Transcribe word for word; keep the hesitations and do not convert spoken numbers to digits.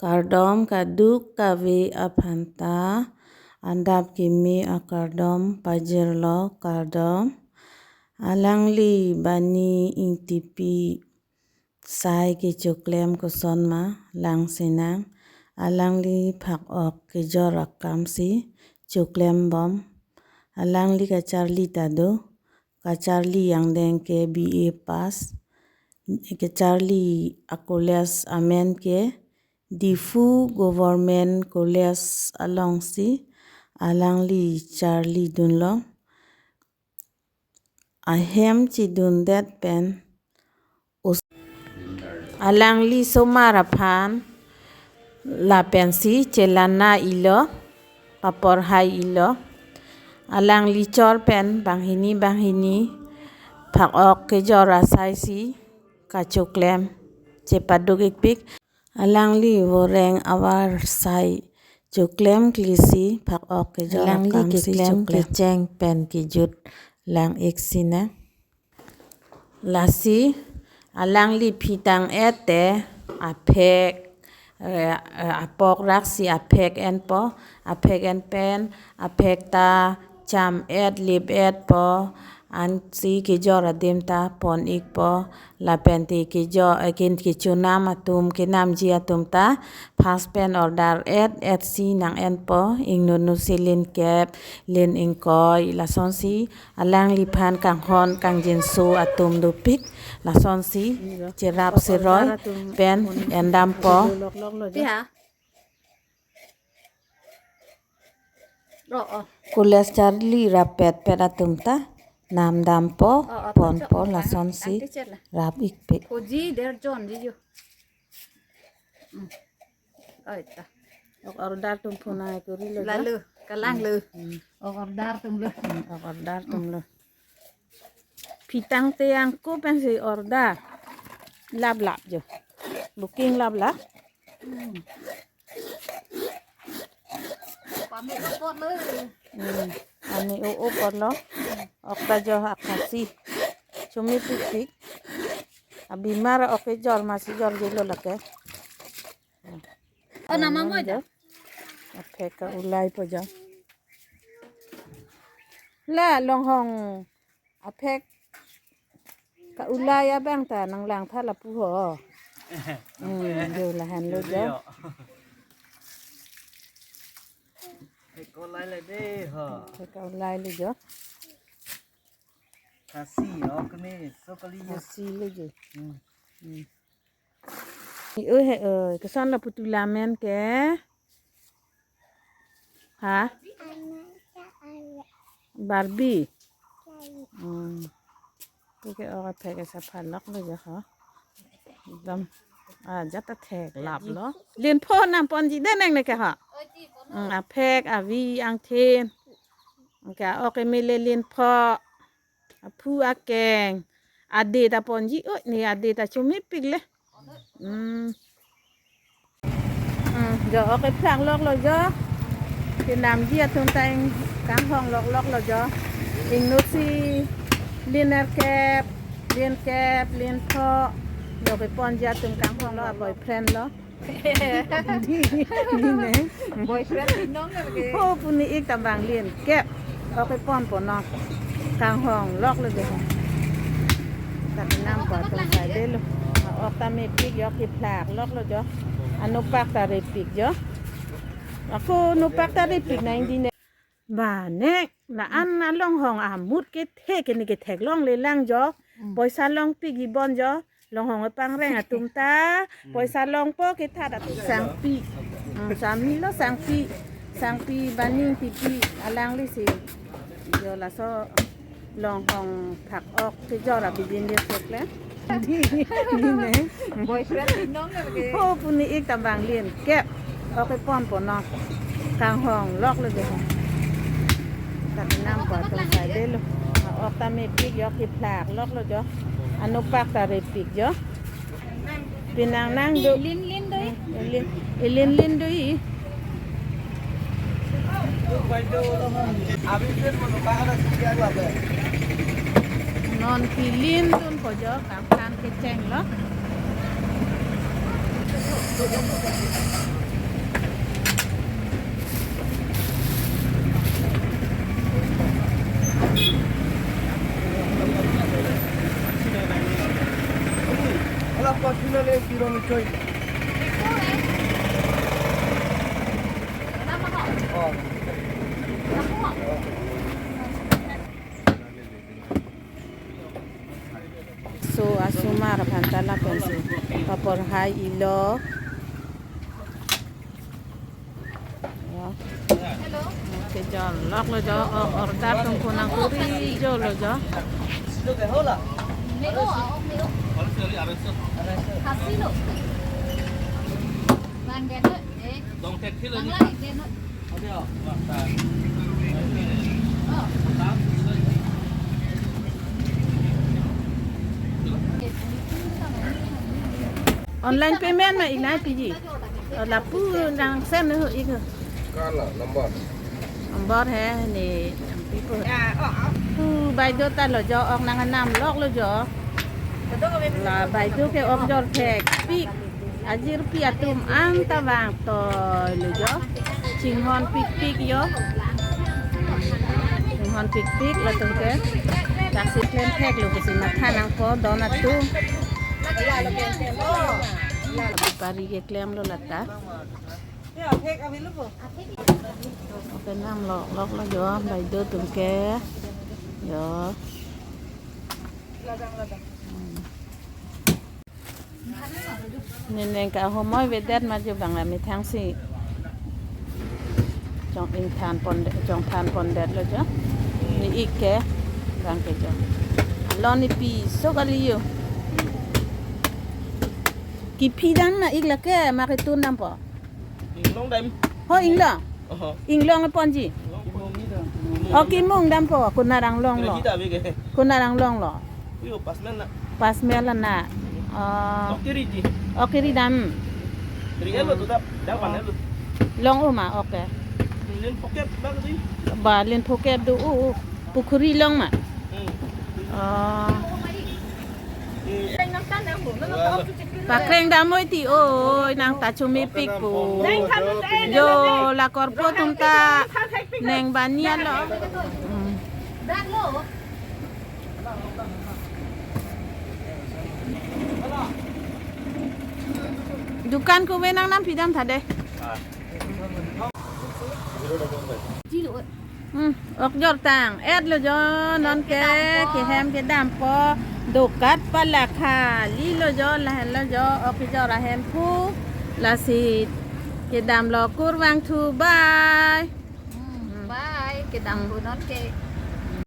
Kardom kadokave aphan ta, adap keme akardom pajirlo, kardom. Alangli Bani Ingtipi sai kechoklem koson ma lang sinang. Alangli phak-ok kejor akamsi choklembom. Alangli kacharli ta do, kacharli angdeng ke B A pass, kacharli a-college amen ke Diphu Government College alongsi alangli charlidunlo. Ahem chidundet pen us-, alangli somar aphan lapensi chelana ilo, paporhai ilo. Alangli chor pen banghini banghini phak-ok kejor asaisi kachoklem chepaduk-ikpik. Alangli voreng avar sai choklem klisi phak-ok kejor akamsi choklem. Alangli keklem kecheng pen kejut lang-ik sinang. Lasi alangli phi tang-et te aphek, eh, eh, apok raksi aphek enpo, aphek en pen, aphek ta cham-et lip-etpo, ansi kejor adim ta pon-ikpo, lapen te kejor, eh, kin kechonam atum, kenamji atum ta first pen order-et, etsi nang-enpo, ingno nusi lin kep, lin ingkoi, lasonsi alangliphan kanghon kangjinso atum dopik, lasonsi cherap seroi pen endampo. Piha? Ro, oh. College charli rapet pet atum ta namdampo, oh, oh, ponpo, oh, lasonsi ante chet la. Rap-ikpik. Koji der jon ji jo. Hmm. Oi ta. Ok order atum phone ai kuri lo jo. Lalu, kalang lo. Hmm. Ok order atum lo. Hmm, ok order atum lo. Phi tang te angko pensi order. Lap lap jo. Booking lap lap. Hmm. Pame apot lo. Hmm. Pame o-o apot lo. Ok ta jo akhasi. Chumi tik tik. Abimar ok kejor masi jorjelo lake. Oh, nama mo jo. Aphek ka-ulaipo jo. La longhong aphek ka-ulai abang ta nang langtha lapu ho. Hmm, jo lahenlo jo. Aphek ka-ulai le de ho. Aphek ka-ulai le jo. Khasi, oh, kene, so kali ya. Khasi le jo. Hmm. Hmm. Oi he, oi, koson la putula amen ke? Ha? Barbie. Hmm. Oke, oke, phek esa phalok lo jo ha. Ekdom. Ah, jat ta theklap lo. Linpho nam ponji den nang ne ke ha. Hmm, aphek, avi, angthin. Oke, oke, mele linpho. Aphu akeng. Ade ta ponji, oi, ne ade ta chumi pik le. Hmm. Hmm, jo, oke, phlak lok lo jo. Kenamji atum ta ing kanghong lok lok lo jo. Ingno si lin er kep, lin kep, linpho. Jo, keponji atum kanghong lo, a-boyfriend lo. Di, di ne. Boyfriend di nong na lagi. Ho pu ne-ik ta bang lin kep. Ok keponpo nong. Kanghong lok lo jo. Ta kenampo atum sai de lo. Ok ta mepik jo, kephlak lok lo jo. Anopak ta repik jo. Ako nopak ta repik nang di ne. Ba ne, la-an alonghong amut kethe ke ne kethek longle lang jo. Hmm. Poisa longpik ibon jo. Longhong epangreng atum ta. Hmm. Poisa longpo kethat atum. Sangpi. Hmm, sami lo Sangpi. Sangpi Bani Ingtipi alangli si. Jo laso longhong phak-ok kejor abidin de sek le. Di, di ne. Boyfriend di nong na lagi. Ho pu ne-ik ta bang lin kep. Ok keponpo nong. Kanghong lok lo jo. Ta kenampo atum sai de lo. Ok ta mepik jo, kephlak lok lo jo. Anopak ta repik jo. Pinang nang do. Lin lin do i. Lin, lin lin do i. Non kelin dunpo jo, kangphan kecheng lo. Ala pa sina le piro ni choi. Oh. So, asomar aphan ta lapensi papor hai ilo. Ya. Kejor lok lo jo, o-, order atum konang kuri jo lo jo. Online payment ma ik nangpiji. Lapu nang send ho ik. Kala number. Number he ne pipo. Pu baido ta lo jo, ok nang anam lok lo jo. La baido ke ok jor thekpik. Ajirpi atum anta vangtoi lo jo. Chinghon pikpik jo. Chinghon pikpik latum ke. Taksi klem thek lo pusi matha nangpo don atum. Bepari ke klem lo lata. Oke, nam lok lok lo jo, baido atum ke. Jo. Hmm. Neli neng ke ahomoi avedet ma jo, bang la methang si chong ingthan pondet, chongthan pondet lo jo. Ne ik ke bang ke jo. Alon ne piso kali jo. Kephi dam ma ik lake ma ketun dampo. Inglong dam. Ho, inglong. Oho. Inglong ponji. Inglong ponji dam. Oh, kemung dampo, konat anglong lo. Kredit ave ke. Konat anglong lo. Uyo, Pasmel na. Pasmel na. Oh. Okiri ji. Okiri dam. Kiri elo tu dap, dap Oh. Mana lo. Long uma, oke. Lin pocket bag tu. Ba, lin pocket do, u, u. Pukhuri long ma. Hmm. Oh. Pakreng dam oi ti oi, nang ta chumepik po. Jo, la korpo atum ta neng bania lo. Hmm. Dukan kove nang nampidam tha de. Hmm, ok jor tang. Et lo jo, non ke, kehem kedampo. Dokat palakha. Li lo jo, lahen lo jo, ok jor ahem phu. Lasi kedam lo kurvangthu, bye. Hmm, bye. Kedam phu non ke.